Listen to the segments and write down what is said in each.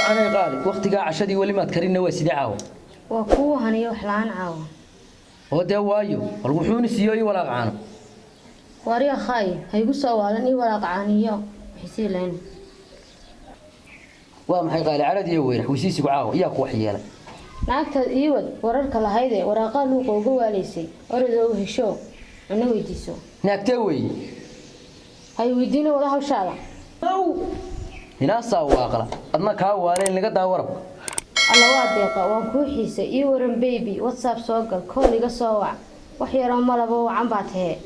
Wacanay qaali, wakhtigaa cashadii weli maad karinna, waa sidee caawa? Waa kuu haniyo wax la-aan caawa. Oo dee waayo, bal wuxuuna siiyo ii walaaq caano. Waariya khaay, ha igu soo waalan ii walaaq caaniyo waxisii lahayn. Waa maxay qaali cadhad iyo weyrax wisiisigu caawa? Iyaa ku waxyeelay? Naagtaad ii wad wararka lahaydee waraaqaa luuqa uga waalaysay, orodoo u hesho cunno weydiiso. Naagtee weeye? Hay weydiina, wada hawshaada. Hinaasaa waaqla adna kaa waalayn laga daa warabka. Alla waa deeqa, waan kuu xiisay. Ii waran baby, WhatsApp soo gal, call iga soo wac, wax yaroo malaba wacan baa tahee.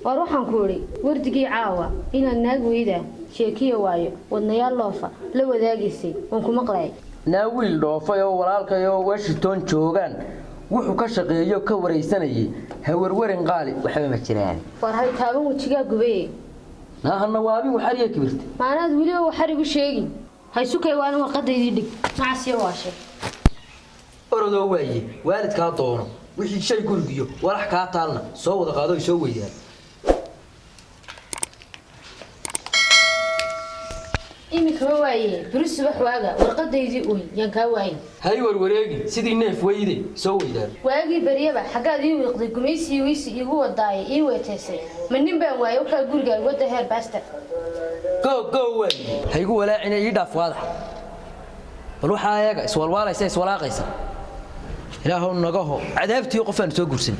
Waar waxaan ku idhi wardigii caawa inaad naag weyda sheekiya waayo wadnayaal loofa la wadaagaysay, waan ku maqlayay. Naa wiil dhoofay oo walaalkay oo Washington joogaan wuxuu ka shaqeeyo ka waraysanayay. Ha werwerin qaali, waxba ma jiraan. Waar hay taaban, wejigaa gubaye. Naa hana waabin, waxariya kibirta. Maanaad weliba waxar igu sheegi haysukay waanan warqadaydii dhig macasiyo waashe. Orodoo waaye waalidkaa doono wixii shay gurigiyo walax kaa taalna soo wada qaado ay soo weydaan. Iminkaba waaye, beri subax waaga warqadaydii uyn yaan kaa waayin. Hay warwareegi sidii neef weyde, soo weydaan. Waagii beryaba xaggaad ii wiiqday, gumaysii weysi iigu wadaaye ii weeteysay, ma nin baan waayey waxaa guriga wadda heer baasta. Go go waaye, ha igu walaacina, ii dhaaf waadax. Bal waxaa eega iswalwaalaysa iswalaaqaysa, ilaahow nagaho cadaabtii qofaan soo guursan.